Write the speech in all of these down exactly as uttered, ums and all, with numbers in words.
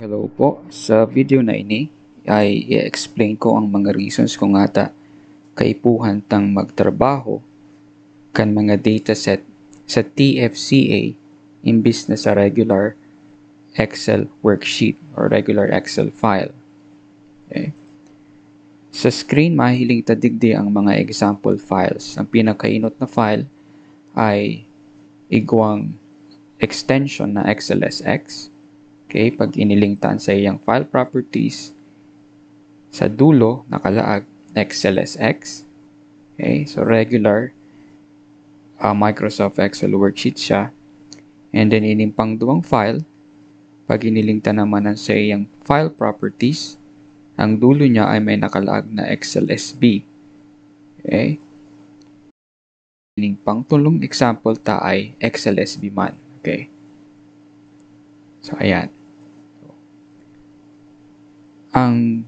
Hello po. Sa video na ini ay i-explain ko ang mga reasons kung ata kaipuhan tang magtrabaho kan mga dataset sa T F C A imbis na sa regular Excel worksheet or regular Excel file. Okay. Sa screen, mahihiling ta digdi ang mga example files. Ang pinakainot na file ay igwang extension na X L S X. Okay, pag iniling ta an saiyang file properties, sa dulo nakalaag X L S X. Okay, so regular ah, Microsoft Excel worksheet siya. And then ining pangduwang file, pag iniling ta naman an saiyang file properties, ang dulo niya ay may nakalaag na X L S B. Okay? Ining pangtulong example ta ay X L S B man. Okay? So, ayan. Ang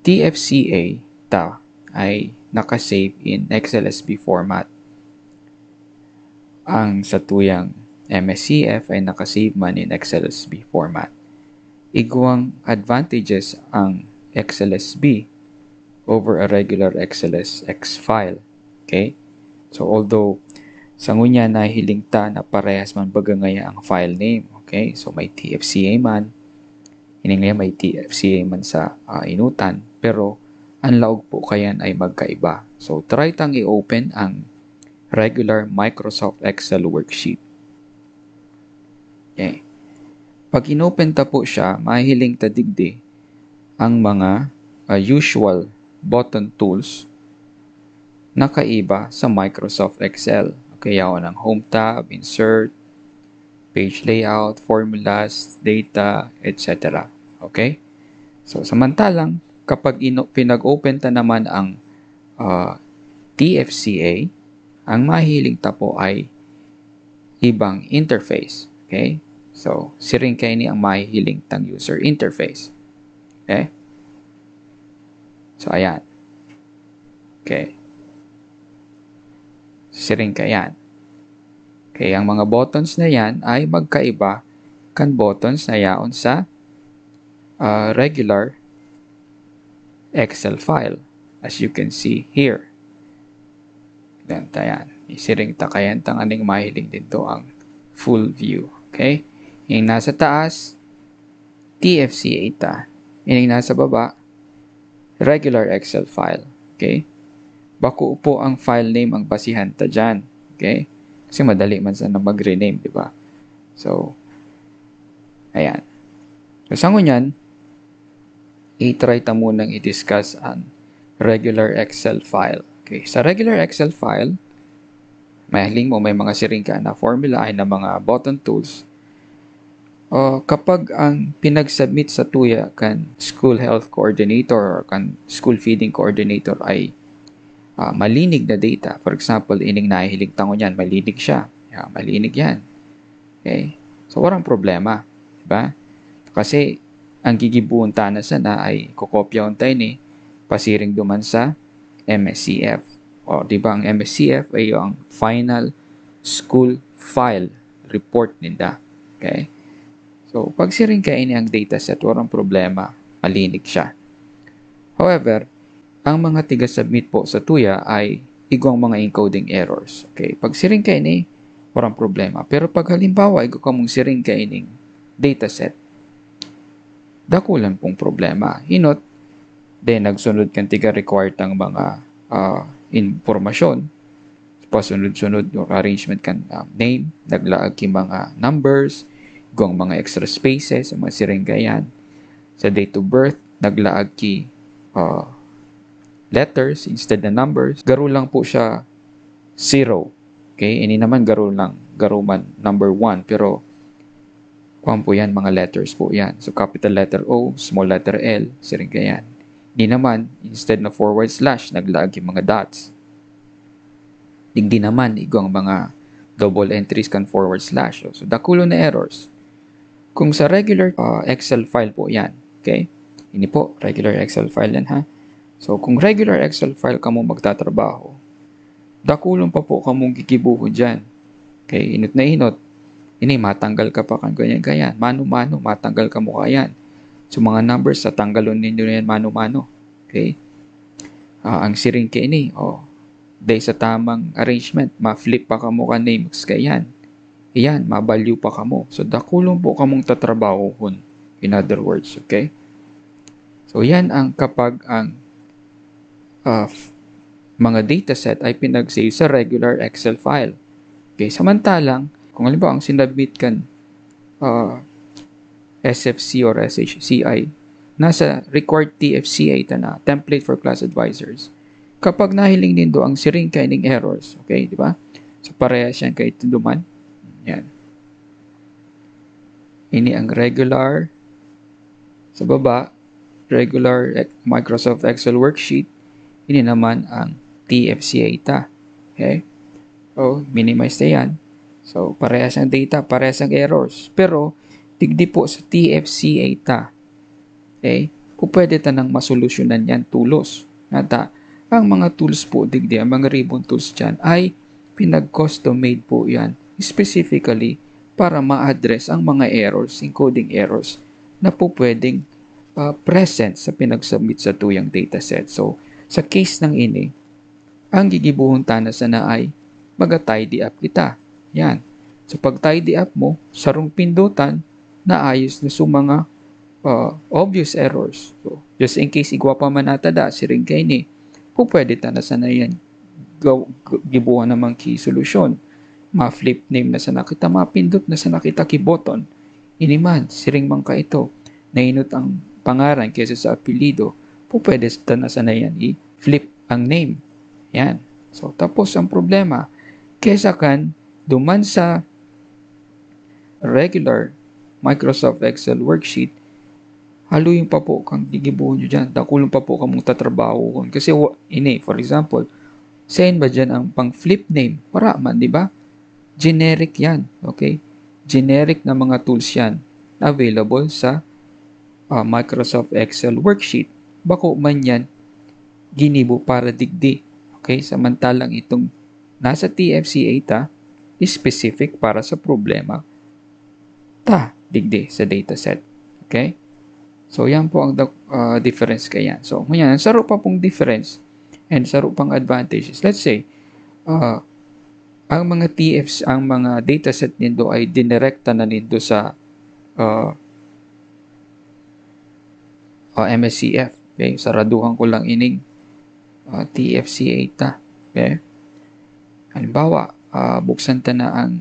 T F C A ta ay naka-save in X L S B format. Ang satuyang M S C F ay naka-save man in X L S B format. Igwang advantages ang X L S B over a regular X L S X file. Okay? So, although sa ngunyan nahihiling ta na parehas man baga ngaya ang file name. Okay? So, may T F C A man. Ini ngayon may T F C A man sa ah, inutan. Pero, ang laog po kayan ay magkaiba. So, try tang i-open ang regular Microsoft Excel worksheet. Okay. Pag inopen ta po siya, mahihiling ta digdi ang mga ah, usual button tools na kaiba sa Microsoft Excel. Okay, yaon ang Home tab, Insert, Page Layout, Formulas, Data, et cetera. Okay? So, samantalang, kapag ino- pinag-open ta naman ang ah, T F C A, ang mahihiling ta po ay ibang interface. Okay? So, siring kaini ang mahihiling tang user interface. Okay? So, ayan. Okay. Siring kayan. Okay, ang mga buttons na yan ay magkaiba kan buttons na yaon sa ah, regular Excel file, as you can see here. Then, tayan. Isiring ta kayan tanganing mahiling din to ang full view. Okay? Yung nasa taas, T F C A ta. Yung nasa baba, regular Excel file. Okay? Bako po ang file name ang basihan ta dyan. Okay? Kasi madali man sana mag-rename, di ba? So, ayan. So, sa ngunyan, i-try ta munang i-discuss ang regular Excel file. Okay, sa regular Excel file, mahiling mo may mga siring ka na formula ay na mga button tools. O kapag ang pinag-submit sa tuya kan school health coordinator or kan school feeding coordinator ay ah, malinig na data, for example, ining nahihiling ta ngunyan, malinig siya. Yeah, malinig yan. Okay? So, walang problema. Diba? Kasi, ang gigibuon ta na sana ay kokopyahon ta ini, pasiring duman sa M S C F. O, di ba, ang M S C F ay yung final school file report ninda. Okay? So, pag siring kaini ang dataset, walang problema. Malinig siya. However, ang mga tiga-submit po sa tuya ay igwang mga encoding errors. Okay, pag siring kaini, walang problema. Pero pag halimbawa, igwa kamong siring kaining dataset, dakulan pong problema. Hinot, then nagsunod kan tiga-require tang mga ah, impormasyon. Pasunod-sunod yung arrangement kan ah, name, naglaag ki mga numbers, igwang mga extra spaces, mga siring kayan. Sa date of birth, naglaag ki ah, letters instead na numbers. Garo lang po siya zero. Okay? Ini naman garo lang. Garo man number one. Pero, kuwan po yan, mga letters po yan. So, capital letter O, small letter L, siring kayan. Ini naman, instead na forward slash, naglaag ki mga dots. Digdi naman, igwang mga double entries kan forward slash. So, dakulo na errors. Kung sa regular ah, Excel file po yan, okay? Ini po, regular Excel file yan, ha? So, kung regular Excel file kamo magtatrabaho, dakulon pa po kamong gigibuhon dyan. Okay, inot na inot. Ini, matanggal ka pa kan ganyan, ganyan. Mano-mano, matanggal ka mo kayan. So, mga numbers, tatanggalon nindo na yan mano-mano. Okay? Ah, ang siring kaini, oh, dahil sa tamang arrangement, ma-flip pa kamo kan names kaiyan. Iyan, mabalyo pa kamo. So, dakulon po kamong tatrabahohon. In other words, okay? So, yan ang kapag ang ah, f- mga dataset ay pinag-save sa regular Excel file. Okay, samantalang, kung halimbawa ang sinubmit kan ah, S F C or S H C I, nasa required T F C A ta na, template for class advisors. Kapag nahiling nindo ang siring kaining errors, okay, di ba? So, parehas yan kay Tunduman. Yan. Ini ang regular sa baba, regular Microsoft Excel worksheet. Ini naman ang T F C A ta. Okay? So, minimize na yan. So, parehas ang data, parehas ang errors. Pero, digdi po sa T F C A ta. Okay? Kung pwede ta nang masolusyonan yan, tools. Nata, ang mga tools po, digdi, ang mga ribbon tools dyan ay pinag-custom made po yan, specifically para ma-address ang mga errors, encoding errors, na po pwedeng ah, present sa pinagsubmit sa tuyang dataset. So, sa case ng ini, ang gigibuhon ta na sana ay mag-tidy up kita. Yan. So, pag-tidy up mo, sarong pindutan, naayos na sa mga ah, obvious errors. So, just in case, igwa pa man ata da, siring kaini, po pwede ta na sana yan gaw- g- gibuhan naman ki solusyon. Ma-flip name na sana kita, mapindot na sana kita ki button. Ini man, siring man kaito, nainot ang pangaran kaysa sa apelyido, po pwede ta na sana yan i-flip ang name. Yan. So, tapos ang problema, kaysa kan duman sa regular Microsoft Excel worksheet, haloy pa po kang gigibuhon nyo dyan. Dakulon pa po kamong tatrabahohon. Kasi wa- ini, for example, saan ba dyan ang pang-flip name? Wala man, di ba? Generic yan, okay? Generic na mga tools yan na available sa ah, Microsoft Excel worksheet. Bako man yan ginibo para digdi. Okay? Samantalang itong nasa T F C A ta, specific para sa problema ta digdi sa dataset. Okay? So, yan po ang da- ah, difference kaya. So, ngunyan, ang saro pa pong difference and saro pang advantages. Let's say, ah, ang mga T Fs, ang mga dataset nindo ay dinirekta na nindo sa ah, ah, M S C F. Okay? Saraduhan ko lang ining ah, T F C A ta. Okay? Halimbawa, ah, buksan ta na ang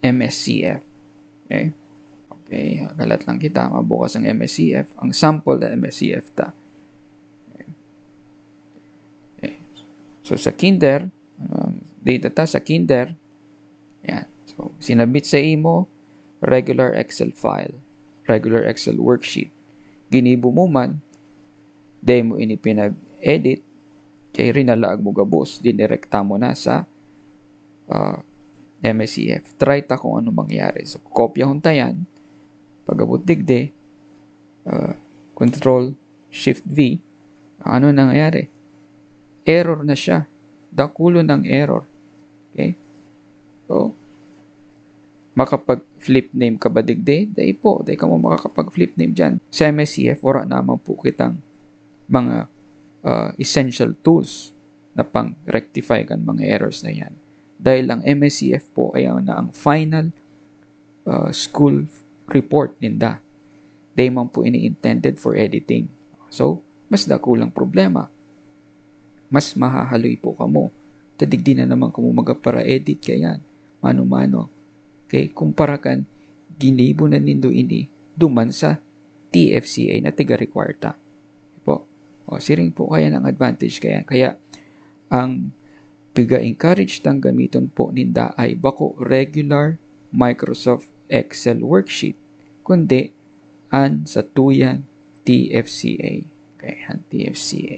M S C F. Okay? Okay, kalat lang kita, mabukas ang M S C F. Ang sample na M S C F ta. Okay. Okay. So, sa kinder, um, data ta sa kinder, yan. So, sinabit sa imo, regular Excel file, regular Excel worksheet. Ginibo mo man, dai mo ini pinag-edit, kay rinalaag mo gabos, dinirekta mo na sa ah, M S C F. Try ta kung ano mangyari. So, kopyahon ta yan. Pag-abot digdi, ah, Control Shift V, ano nangyayari? Error na siya. Dakulo ng error. Okay? So, makapag-flip name ka ba digdi? Dai po. Dai ka mo makakapag-flip name dyan. Sa M S C F, wala naman po kitang mga ah, essential tools na pang-rectify kan mga errors na yan. Dahil ang M S C F po ay ang, na ang final ah, school report ninda. Dai man po ini intended for editing. So, mas dakulang problema. Mas mahahaloy po kamo. Ta digdi na naman kamo magapara-edit kayan. Mano-mano. Okay? Kumpara kan ginibo na nindo ini duman sa T F C A na tiga-require ta. Po. O, siring po kaya ng advantage kaya. Kaya ang piga-encourage tang gamiton po ninda ay bako regular Microsoft Excel worksheet, kundi an satuyang T F C A. Okay, an T F C A.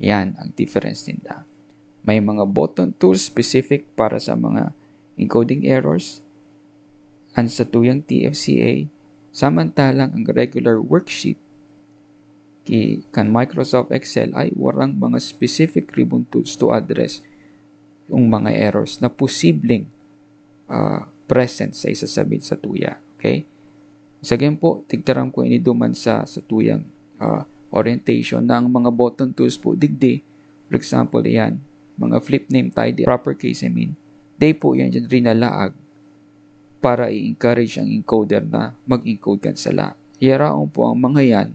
Yan ang difference ninda. May mga button tools specific para sa mga encoding errors, an satuyang T F C A, samantalang ang regular worksheet ki kan Microsoft Excel ay warang mga specific ribbon tools to address yung mga errors na posibleng ah, present sa isasabit sa tuya. Okay? Sa ganyan po, tigtaram ko ini duman sa, sa tuyang uh, orientation na ang mga button tools po digdi, for example, yan, mga flip name tidy, proper case, I mean, di po yan dyan rinalaag para i-encourage ang encoder na mag-encode kan sala. Yaraon po ang mga yan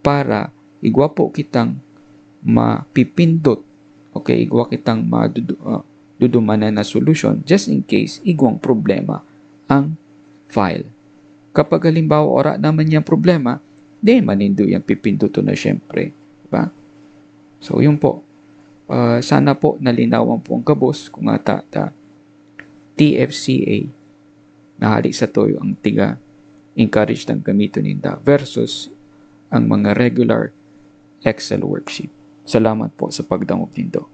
para igwa po kitang mapipindot, okay, igwa kitang madudu, uh, dudumanan na solusyon just in case igwang problema ang file. Kapag halimbawa ora naman yung problema, di manindo yung pipinduto na syempre. Diba? So yun po. Uh, sana po nalinawan po ang kabos kung ata ta T F C A nahali sa toyo ang tiga encourage ng gamiton ninda versus ang mga regular Excel worksheet. Salamat po sa pagdangog nindo.